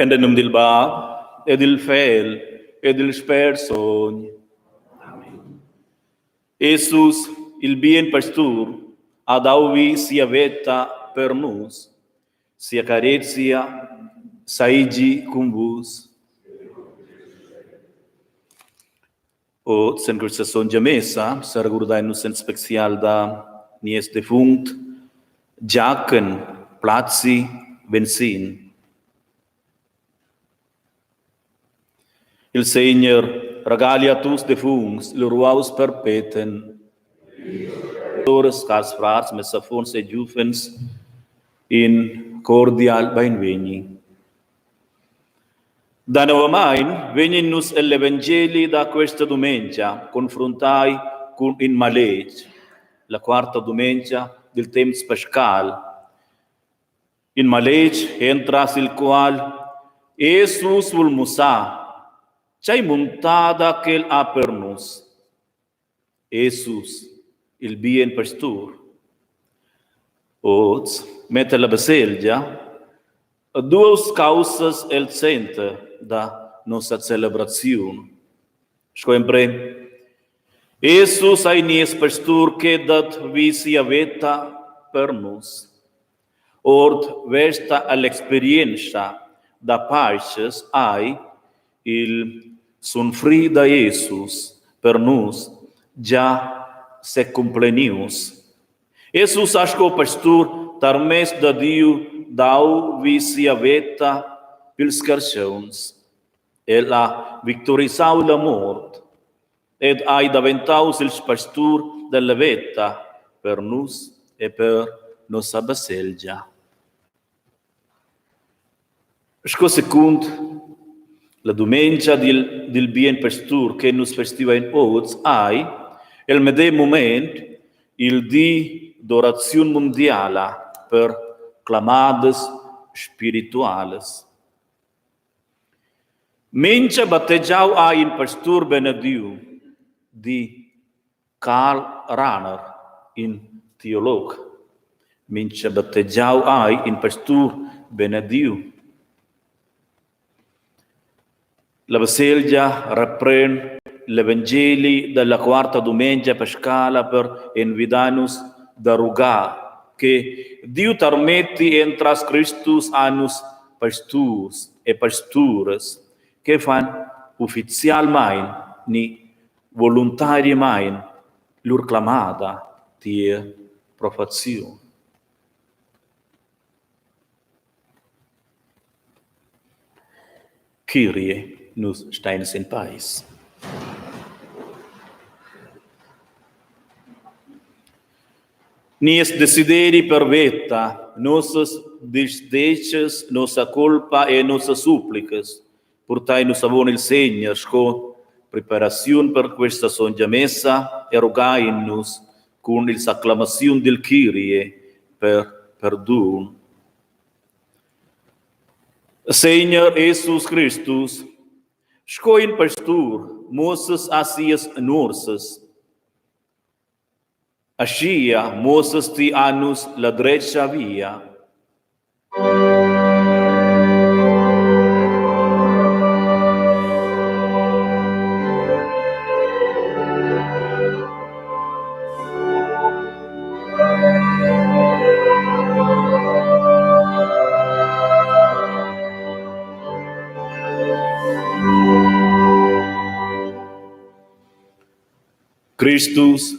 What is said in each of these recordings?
En num dil Bab e dil Fegl e dil Spert Sogn. Amen. Jesus, il bien pastur, ha dau vi sia veta per nus. Sia carezia seigi cun vus. Oz en questa sontga messa seregurdein nus en special da nies defunct Giachen Plazi Venzin. Il Segner regali a tuts defuncts il ruaus perpeten. Soras, cars frars, mes affons e giuvens, in cordial beinvegni. Danovamain vegnin nus egl evangeli da questa dumengia confruntai cun in maletg, la quarta dumengia dil temps pascal. In maletg entras il qual Jesus vul mussar tgei muntada ch'el ha per nus. Jesus, il bien pastur. Oz metta la baselgia duas caussas el center da nossa celebraziun. Sco emprem, Jesus ei nies pastur che dat vi sia veta per nus. Ord vesta all'experientscha da paisches ei il sunfrir da Jesus per nus gia secumplenius. Jesus ha sco pastur tarmess da Diu dau vi sia veta pils carstgauns. El ha victorisau la mort ed ei daventaus il pastur dalla veta per nus e per nossa baselgia. Sco secund la dumengia dil, dil bien pastur che nus festivein oz ei el medem mument il di d'oraziun mundiala per clamadas spiritualas. Mincha battegiau ha in pastur benediu, di Karl Rahner, in teolog. Mincha battegiau ha in pastur benediu. La baselgia repren l'evangeli dalla quarta dumengia pascala per envidar nus da rugar che Diu tarmetti entras Cristus a nus pasturs e pasturas che fan ufficialmein ni voluntariamain lur clamada tier professiun. Kyrie, nus stein sin peis. Nies desideri per veta, nossas disdetgas, nossa culpa e nossas supplicas purtai nus avon il Segner sco preparaziun per questa sontga messa e rogain nus cun ils acclamaziun dil Kyrie per perdun. Segner Jesus Cristus, sco in pastur muossas a sias nuorsas, aschia muossas ti a nus la dretga via. Cristus,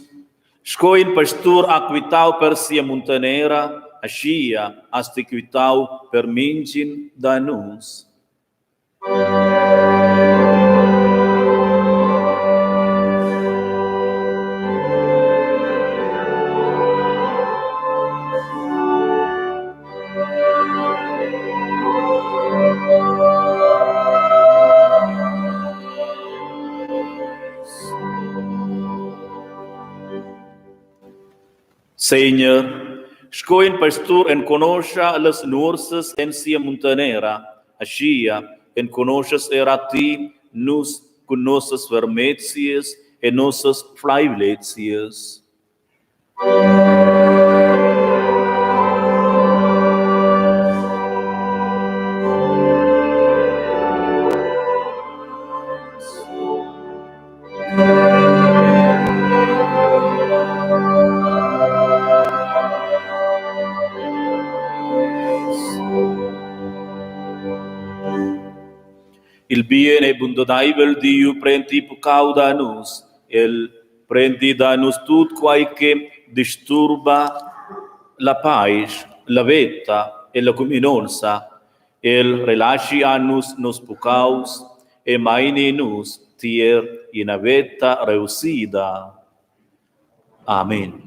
sco in pastur ha quitau per sia muntanera, aschia has ti quitau per mintgin da nus. Segner, sco in pastur enconoscha las nuorsas en sia muntanera, aschia enconoschas era ti nus cun nossas fermezias e nossas fleivlezias. Il bien e bundadeivel Diu prendi puccau da nus. El prendi da nus tut quei che disturba la paisch, la veta e la cuminonza. El relaschi a nus nos puccaus e meini nus tier ina veta reussida. Amen.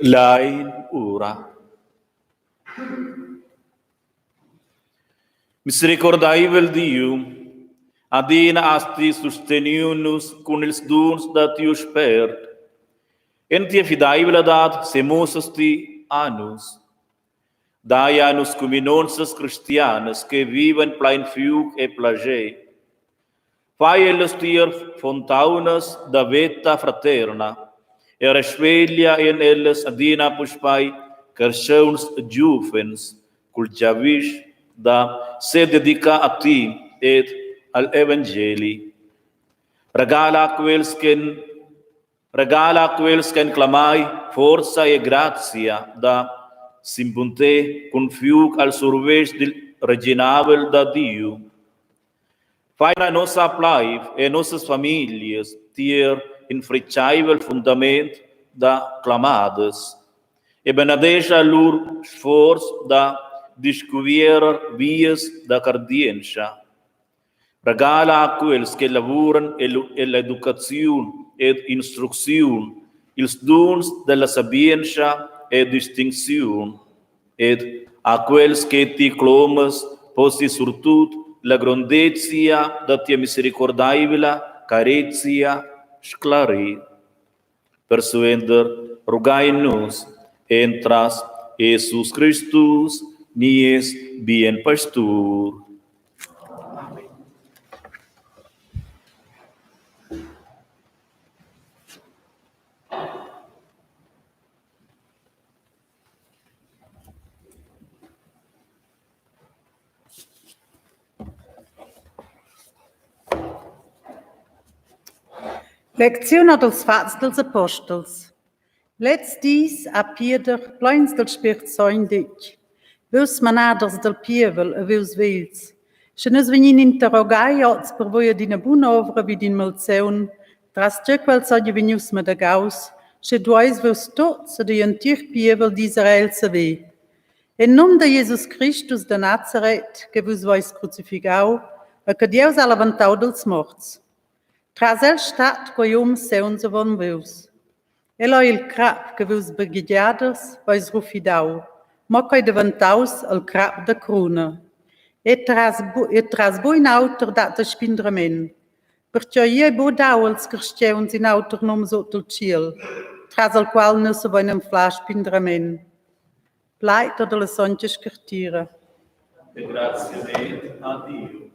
Lein ura. Misericordaivel Diu, adina has ti susteniu nus cun ils duns da tiu Spert. En tia fideivladad semuossas ti a nus. Dai a nus cuminonzas cristianas che vivan plein fiug e plascher. Fai ellas tier fontaunas da veta fraterna e resveglia en ellas adina puspei carstgauns giuvens cul giavisch da sededicar a ti ed al evangeli. Regala a quels ch'en Regala a quels ch'en clamai forza e grazia da s'impunter cun fiug al survetsch dil reginavel da Diu. Fai la nossa plaiv e nossas famiglias tier in fritgeivel fundament da clamadas e benedescha lur sforz da discuvierer vias da cardientscha. Regala a quels che lavuran ell'educaziun ed instrucziun ils duns dalla sabientscha e distincziun ed a quels che ti clomas possi surtut la grondezia da tia misericordaivla carezia sclarir. Persuenter rugain nus entras Jesus Cristus, nies bien pastur. Amen. Lecziun dals fats dals apostels. Lezs dis ha Pieder, pleins dal Spiert Sogn, ditg: Vus manaders dal pievel e vus vegls, sche nus vegnin interrogai oz per via d'ina buna ovra vi d'in malsaun, tras che quel seigi vegnius medegaus, sche dueis vus tuts ed igl entir pievel d'Israel saver. En num da Jesus Cristus da Nazaret, che vus veis crucifigau e che Dieus ha levantau dals morts. Tras el stat quei um seuns avon vus. El ei il crap che vus baghegiaders veis rufidau, mo ch'ei daventaus il crap da cruna. E tras e tras buc in auter dat ei spindrament. Pertgei ei buc dau als carstgauns in auter num sut il tschiel, tras il qual nus savein anflar spindrament. Plaid dalla sontga scartira. Engraziament a Diu.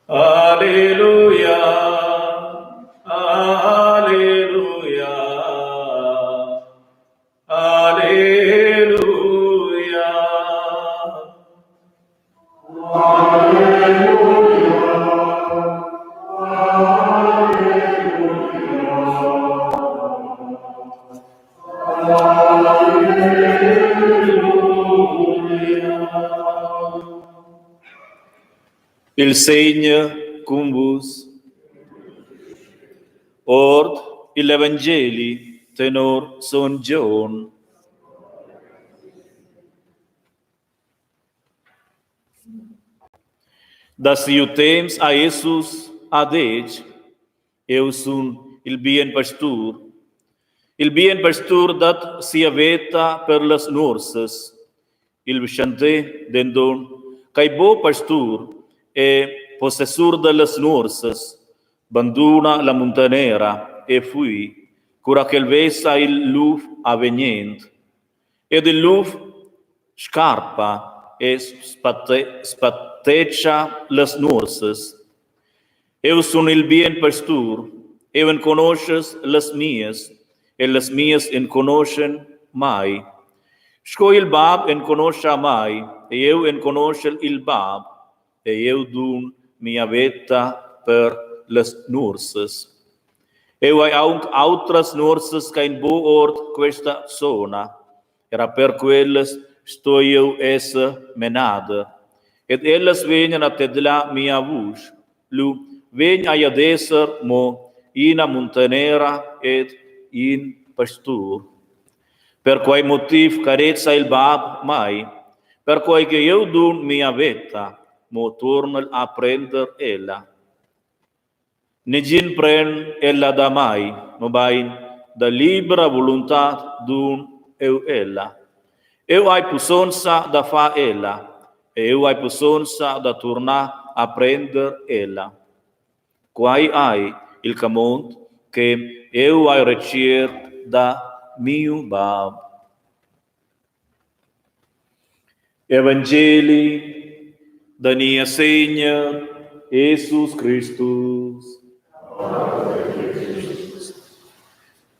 Alleluia, alleluia, alleluia. Il Segner cun vus. Ord igl evangeli tenor son Gion. Da siu temps ha Jesus ha detg, Eu sun il bien pastur. Il bien pastur dat sia veta per las nuorsas. Il chanté denton, ch'ei buc pastur e possessur dallas nuorsas, banduna la muntanera e fui, cura ch'el vesa il luf a vegnend. Ed il luf scarpa e spatetscha las nuorsas. Eu sun il bien pastur, eu enconoschas las mias e las mias enconoschen mai. Sco il bab enconoscha mai e eu enconoschel il bab e eu dun mia veta per las nuorsas. Eu hai aunc autras nuorsas ch'ein buc ord questa zona. Era per quellas sto jeu esser menada. Ed ellas vegnan a tedlar mia vusch. Lu vegn ei ad esser mo ina muntanera ed in pastur. Per quei motiv carezza il bab mei, perquei che jeu dun mia veta, mo tuornel a prender ella. Negin pren ella da mei, mobein da libra voluntad dun jeu ella. Jeu hai pussonza da far ella e jeu hai pussonza da turnar a prender ella. Quai ei il camond che jeu hai retschiert da miu bab. Evangeli da Niessegner Jesus Cristus.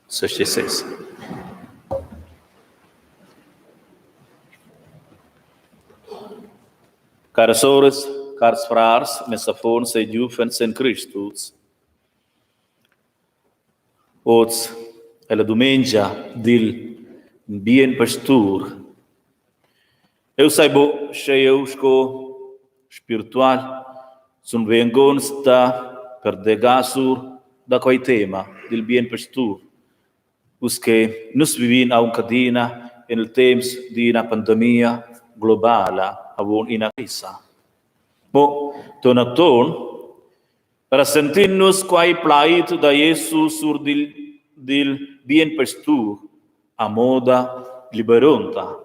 Sesce. Caras soras, cars frars, mes affons e giuvens en Cristus. Oz è la dumengia dil bien pastur. Eu sai bu sche jeu sco spiritual sun vengonz da perdegar sur da quei tema dil bien pastur. Uss che nus vivin aunc adina en il temps d'ina pandemia globala avon ina crisa. Mo tonaton resentin nus quei plaid da Jesus sur dil, dil bien pastur a moda liberonta.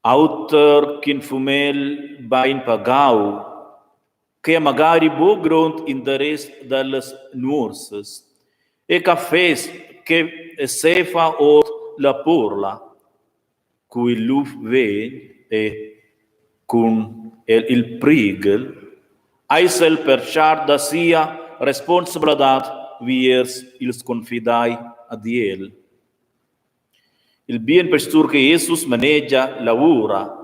Auter ch'in fumegl bein pagau che ha magari buc grond interess dallas nuorsas e caffés che sefa ord la purla, cu il luf vegn e cun el il prighel, eis el pertschart da sia responsabladad viers ils confidai ad el. Il bien pastur che Jesus manegia lavura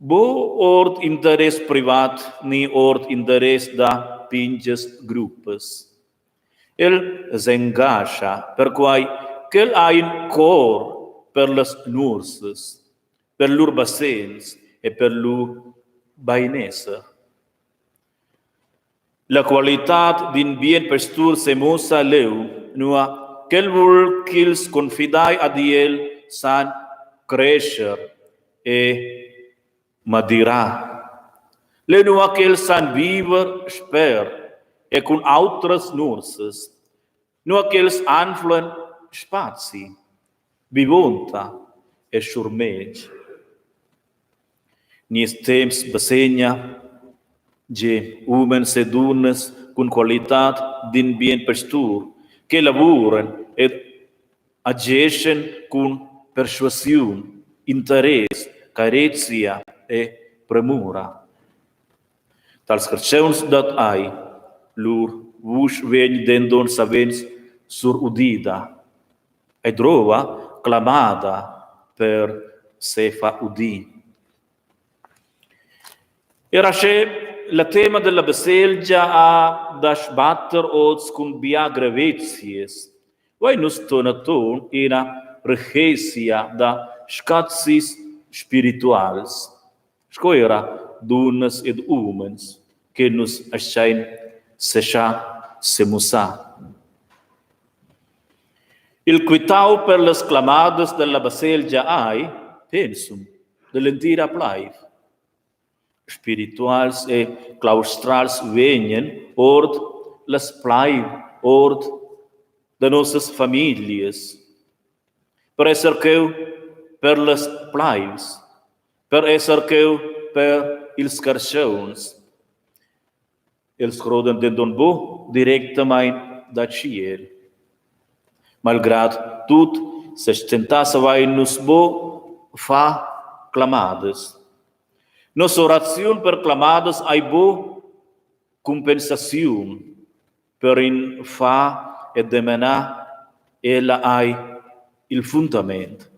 Buc ord interess privat ni ord interess da pintgas gruppas. El s'engascha perquai ch'el ha in cor per las nuorsas, per lur basegns e per lur bainesser. La qualitad d'in bien pastur semuossa leu, nua ch'el vul ch'ils confidai ad el san crescher e madirar. Leu nua ch'els san viver sper e cun autras nuorsas, nua ch'els anflan spazi, vivonta e schurmetg. Nies temps basegna gie umens e dunnas cun qualitad d'in bien pastur che lavuran ed ageschan cun perschuasiun, interess, carezia e premura. Tals carstgauns dat ei, lur vusch vegn denton savens surudida. Ei drova clamada per sefar udir. Era sche la tema della baselgia ha da sbatter oz cun bia grevezias, vein nus tonaton ina rihezia da scazis spirituals, sco era dunnas ed umens che nus astgein seschar semussar. Il quitau per las clamadas dalla baselgia ei pensum dall'entira pleiv. Spirituals e claustrals vegnan ord las pleiv, ord da nossas famiglias, per esser cheu per las pleivs, per esser cheu per ils carstgauns. Els crodan denton buc directamein da tschiel. Malgrad tut sestentar savein nus buc far clamadas. Nossa oraziun per clamadas ei buc cumpensaziun per in far e demanar, ella ei il fundament.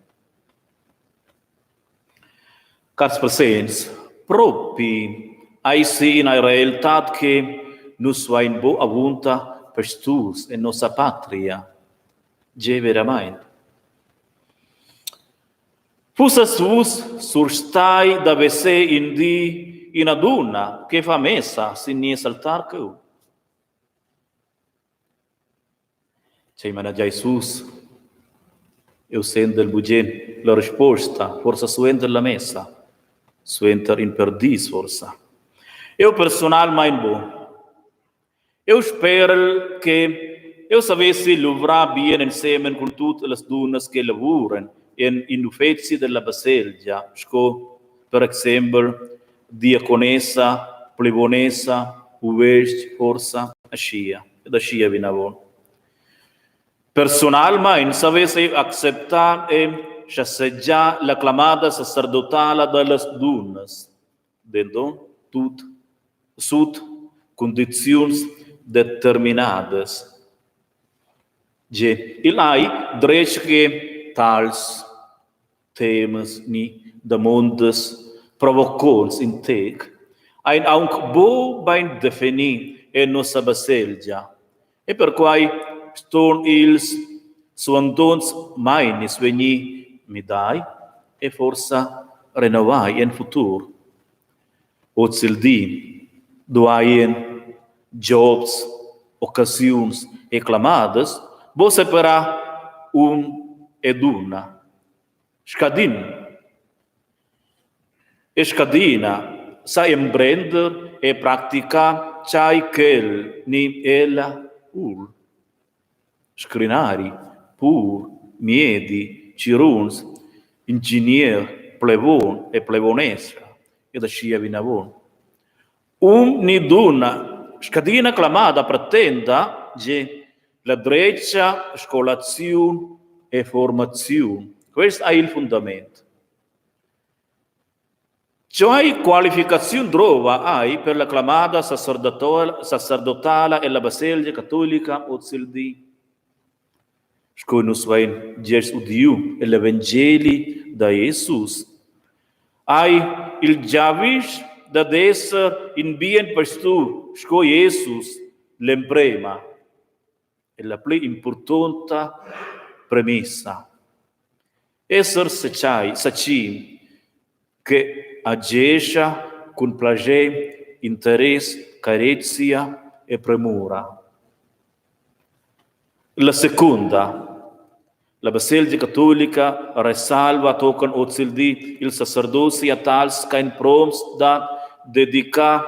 Cars presents, propi eisi ina realtad che nus vein buc avunda pasturs en nossa patria. Gie veramein. Fussas vus surstai da veser in di ina dunna che fa messa sin nies altar cheu? Tgei manegiais vus? Eu sendel bugen la risposta, forsa suenter la messa, suenter in per dis forsa. Eu persunalmein buc. Eu sperel che eu savessi luvrar bien ensemen cun tut las dunnas che lavuran en in uffeci della baselgia, sco per exempel diaconessa, plevonessa, uvestg forsa, aschia ed aschia vinavon. Persunalmein savess ei acceptar e schazegiar la clamada sacerdotala dallas dunnas, denton tut sut cundiziuns determinadas. Gie, igl ei dretg che tals temas ni damondas provoconts in tec. ein aunc buc bein defini en nossa baselgia e perquei ston ils suandonts meinis vegnir midai e forsa renovai en futur. Ozildi duaien jobs, occasiuns e clamadas buca separar um e dunna. Scadin e scadina sa emprender e practicar tgei ch'el ni ella vul. Scrinari, pur, miedi, tgirunz, ingenier, plevon e plevonessa ed aschia vinavon. Um ni dunna, scadina clamada pretenda gie la dretga scolaziun e formaziun. Quest ei il fundament. Tgei qualificaziun drova ei per la clamada sacerdotala ella baselgia catolica ozildi? Sco nus vein gest udiu egl evangeli da Jesus, ei il giavisch dad esser in bien pastur sco Jesus l'emprema e la pli impurtonta premissa. Esser secai, sacin che agescha cun plascher, interess, carezia e premura. La secunda, la Baselgia catolica resalva tochen ozildi il sacerdozi a tals ch'ein promts da dedicar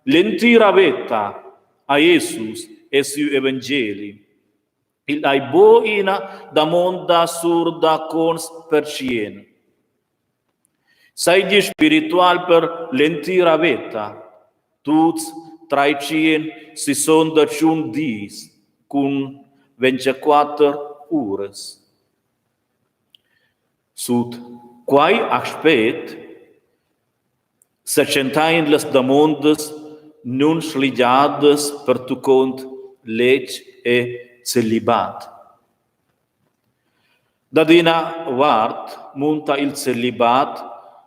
l'entira veta a Jesus e siu evangeli. Igl ei buc ina damonda sur da cons pertschien. Seigi spiritual per l'entira veta. Tuts treitschien sissonta tschun dis cun 24 uras. Sut quei aspect Setschentain las damondas nunschligiadas pertuccont letg e celibat. Dad ina vart munta il celibat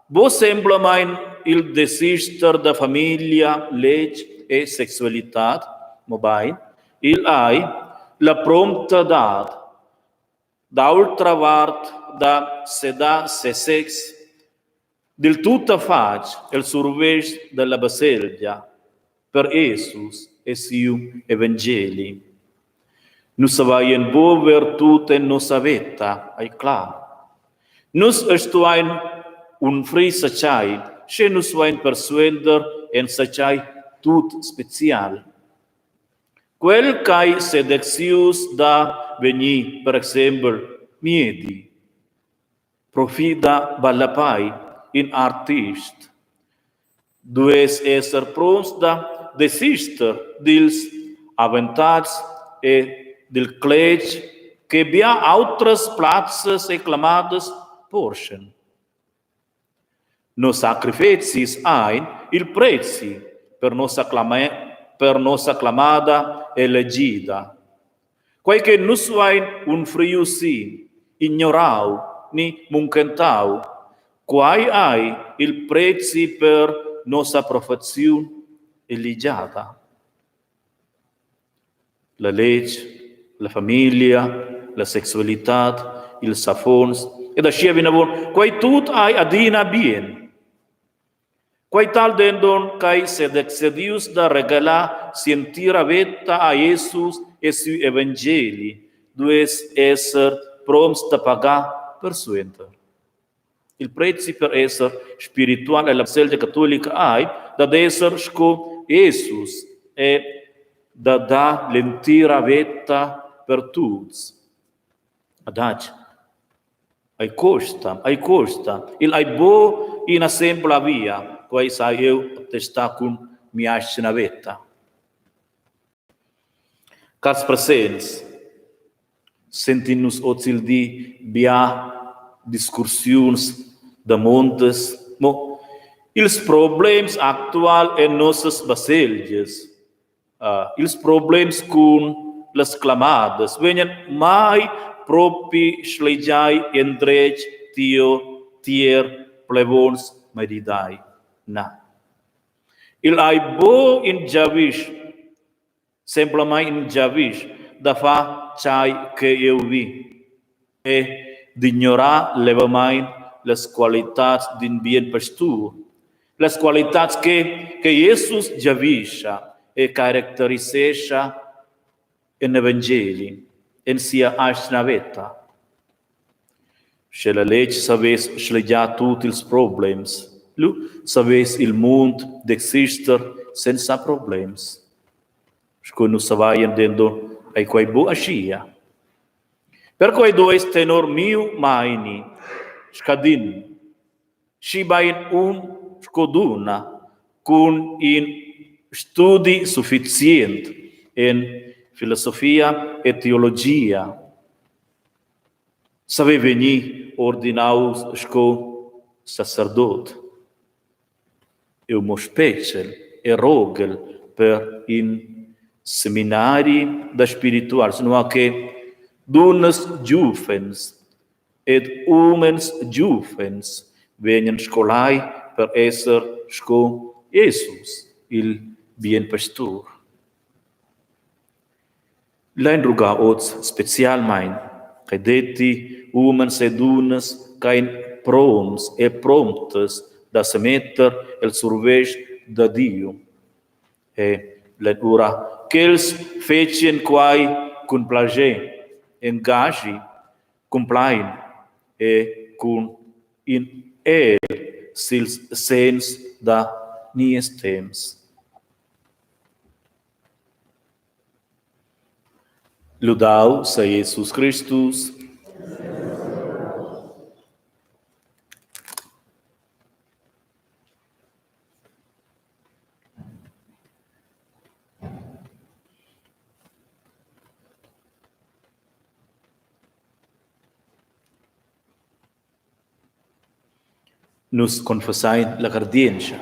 buc semplamein il desister da famiglia, letg e sexualitad, mobein igl ei la promptadad d'autra vart da sedar sesez dil tuttafatg el survetsch dalla baselgia per Jesus e siu evangeli. Nus saveien buc ver tut en nossa veta, ei clar. Nus stuein unfrir zatgei, sche nus vein persuenter enzatgei tut special. Quel ch'ei sedexius da vegnir per exempel miedi, profida ballapei in artist, duess esser promts da desister dils avantatgs e dil cletg che bia autras plazzas e clamadas porschen. Nos sacrifecis ein il prezi per nossa, per nossa clamada elegida. Quei che nus vein unfriu si, ignorau ni munchentau, quei ei il prezi per nossa professiun eligiada. La lètg, la famiglia, la sexualitad, ils affons ed aschia vinavon. Quei tut ei adina bien. Quei tal denton ch'ei sedecedius da regalar si'entira veta a Jesus e siu evangeli, duess esser promts da pagar persuenter. Il prezi per esser spiritual ella baselgia catolica ei dad esser sco Jesus e da dar l'entira veta per tuts. Adatg, ei cuosta, ei cuosta. Igl ei buc ina sempla via, quei sai jeu attestar cun mia atgna veta. Cars presents, sentin nus ozildi bia discussiuns, damondas, mo ils problems actuals en nossas baselgias, ils problems cun las clamadas vegnan mai propi schligiai endretg tio tier plevons maridai. Na. Igl ei buc in giavisch, semplamein in giavisch da far tgei che jeu vi e d'ignorar levamein las qualitads d'in bien pastur, las qualitads che che Jesus giavischa e caracterisescha en evangeli, en sia atgna veta. Sche la lètg savess schligiar tut ils problems, lu savess il mund d'exister senza problems. Sco nus savein denton ei quei buc aschia. Perquei duess tenor miu meini scadin, schibein um sco dunna, cun in studi sufficient en filosofia e teologia saver vegnir ordinaus sco sacerdot. Eu mo spetgel e rogel per in seminari da spirituals, nua che dunnas giuvens ed umens giuvens vegnan scolai per esser sco Jesus, il bien pastur. Lein rugar oz specialmein che detti umens e dunnas ch'ein promts e promptas da semetter el survetsch da Diu e lein urar ch'els fetschien quei cun plascher, engaschi cumplein e cun in egl sils senns da nies temps. Ludau sei Jesus Cristus. Nus confessein la cardientscha.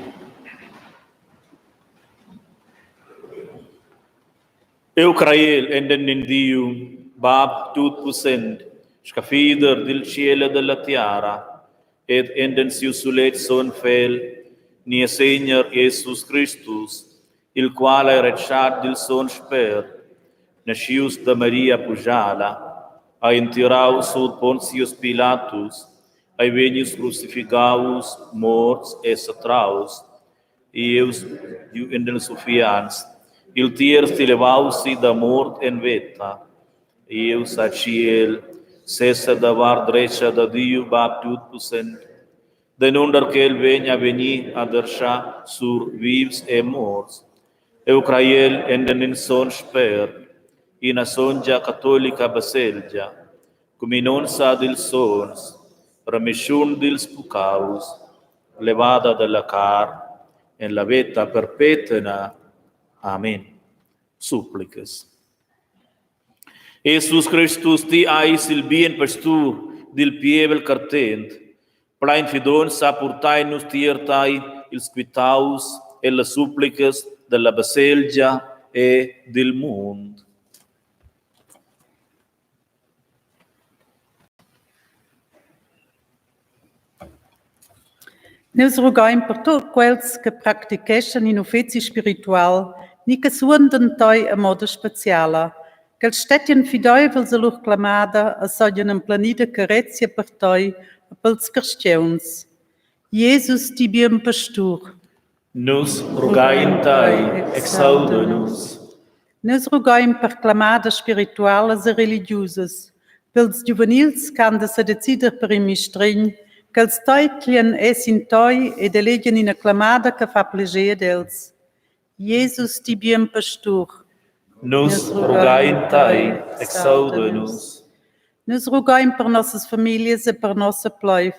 Eu craiel enden in Diu, Bab tutpussent, scaffider dil tschiel e dalla tiara, ed enden siu sulet son Fegl, nies Segner Jesus Cristus, il qual ei retschart dil Sogn Spert, naschius da Maria Pujala, ha entirau sut Pontius Pilatus, ei vegnius crucificaus, morts e satraus, ieus giu en ils uffians, il tierz ti levaus si da mort en veta, ieus a tschiel, sesa da vart dretga da Diu Bab tutpussent, danunder ch'el vegn a vegnir a derschar sur vivs e morts. Eu craiel enden in son Spert, ina sontga catolica baselgia, cuminonza dils sons, remischun dils puccaus, levada dalla car en la veta perpetna. Amen. Supplicas. Jesus Cristus, ti eis il bien pastur dil pievel cartent. Plein fidonza purtein nus tier tei ils quitaus e las supplicas dalla baselgia e dil mund. Nus rugain per tut quels che practicheschan in uffeci spiritual ni che suondan tei a moda speciala, ch'els stetien fideivels a lur clamada e seigien empleni da carezia per tei e pels carstgauns. Jesus, ti bien pastur. Nus rugain tei, exauda nus. Nus rugain per clamadas spiritualas e religiusas, pels giuvenils che han da sedecider per in mistregn, ch'els teidlien e sin toi ed elegien ina clamada che fa plascher ad els. Jesus, ti bien pastur. Nus rugain tei, exauda nus. Nus rugain per nossas famiglias e per nossa pleiv,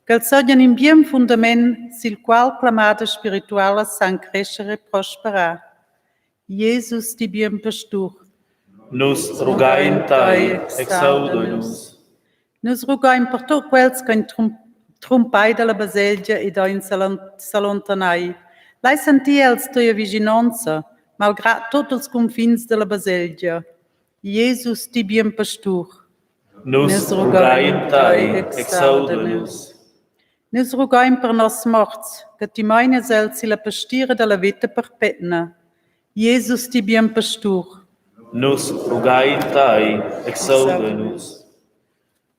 ch'els seigien in bien fundament sil qual clamadas spiritualas san crescher e prosperar. Jesus, ti bien pastur. Nus rugain tei, exauda nus. Nus rugain per tuts quels ch'ein trumpai dalla baselgia ed ein s'allontanai. Lai sentir els tia vischinonza, malgrad tut ils cunfins dalla baselgia. Jesus, ti bien pastur. Nus rugain tei, exauda nus. Nus rugain per noss morts, che ti meinas els silla pastira dalla veta perpetna. Jesus, ti bien pastur. Nus rugain tai, exauda nus.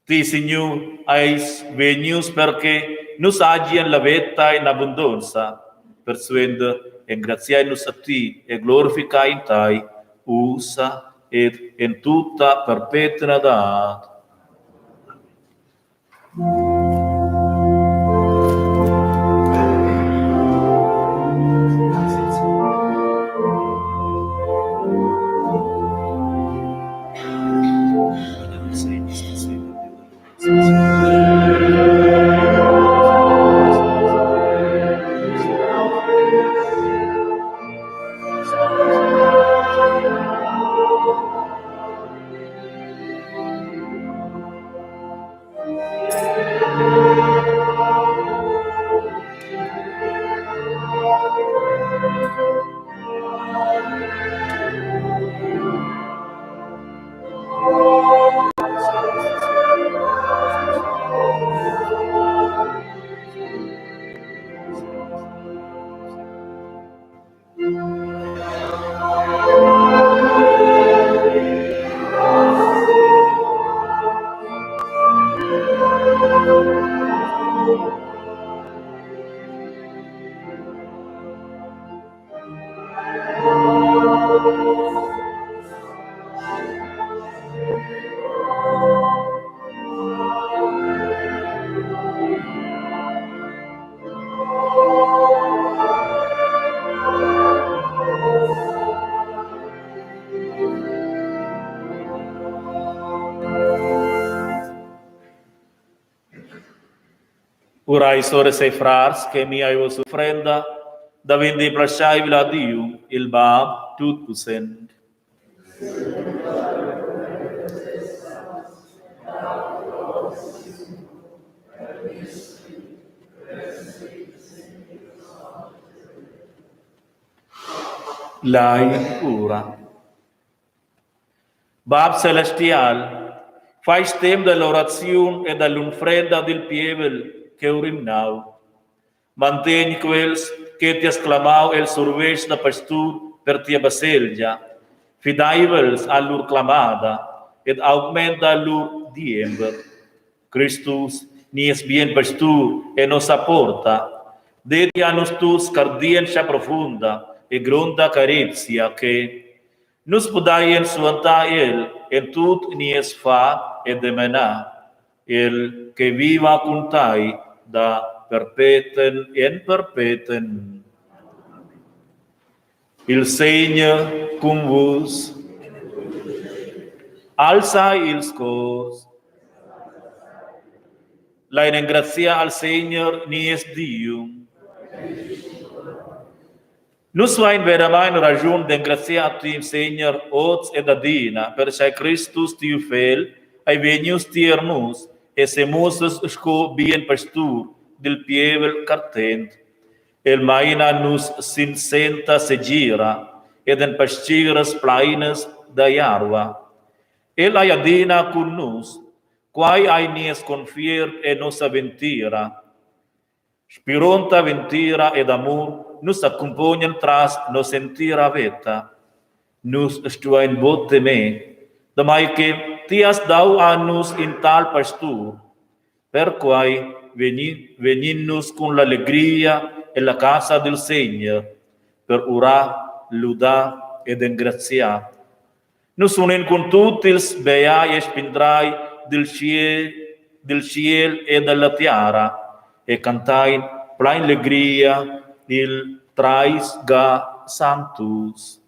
Ti, Signur, eis vegnius per che nus hagien la veta in abundonza. Persuenter engraziai nus a ti e glorificain tai ussa ed en tutta perpetnadad. Urai soras e frars che mia vossa unfrenda davendi plascheivla a Diu, il Bab tutpussent. Lai ura. Bab celestial, fai stem dall'oraziun e dall'unfrenda dil pievel ch'eu rimnau. Mantegn quels che ti has clamau el survetsch da pastur per tia baselgia, fideivels a lur clamada ed augmenta lur diember. Cristus, nies bien pastur e nossa porta, detti a nus tuts cardientscha profunda e gronda carezia che nus pudeien suantar el en tut nies far e demenar, el che viva cun tai da perpeten en perpeten. Il Segner cun vus. Alza ils cors. Lein engraziar al Segner nies Diu. Nus vain veramain raschun d'engraziar a ti, Segner, oz ed adina, perche Cristus, tiu Fegl, ei vegnius tier nus e semuossas sco bien pastur dil pievel cartent. El maina nus sin senta segira ed en pastgiras plainas da jarva. El ei adina cun nus, quai ei nies confiert e nossa ventira. Spironta ventira ed amur nus accumpognan tras noss'entira veta. Nus stuein buc temer, damai che ti has dau a nus in tal pastur. Perquai vegnin nus cun la legria ella casa dil Segner per urar, ludar ed engraziar. Nus unin cun tut ils beai e spindrai dil tschiel, dil tschiel e dalla tiara e cantein plein legria il Trais ga Sanctus.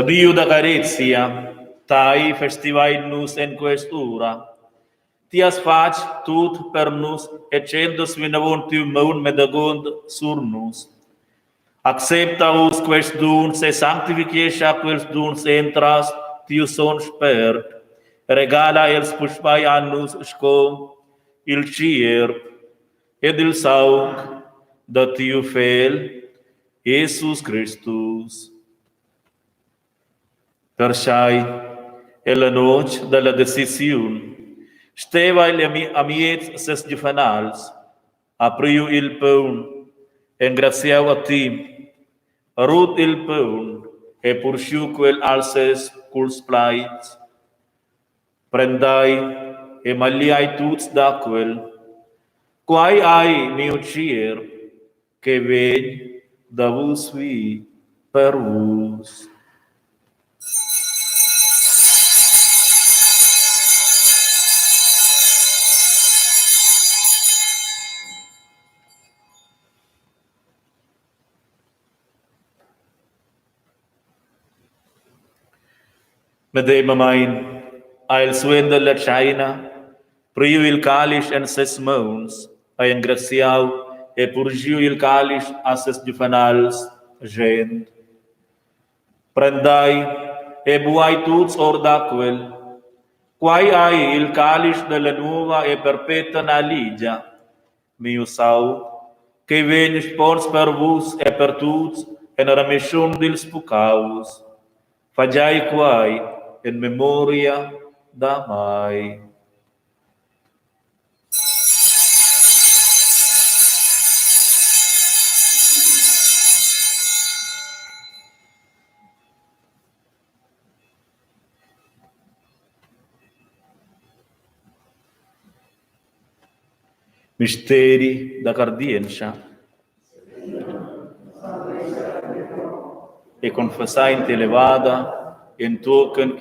Diu da carezia, tai festivain nus en quest'ura. Ti has fatg tut per nus e tschentas vinavon tiu maun medagond sur nus. Accepta uss quests duns e sanctifichescha quels duns entras tiu Sogn Spert. Regala els puspei a nus sco il tgierp ed il saung da tiu Fegl Jesus Cristus. Perchai ella notg dalla decisiun steva el amiez ses giuvenals, ha priu il paun, engraziau a ti, rut il paun e purschiu quel als ses culs plaids: Prendai e magliai tuts da quel. Quai ei miu tgierp che vegn da vus vi per vus. Medemamain ha el suenter la tscheina priu il calisch en ses mauns, ha engraziau e purschiu il calisch a ses giuvenals, schend: Prendai e buai tuts or da quel. Quai ei il calisch dalla nova e perpetna ligia, miu saung, che vegn spons per vus e per tuts en remischun dils puccaus. Fagiai quai en memoria da mai. Misteri da cardientscha. E confessain elevada entochen.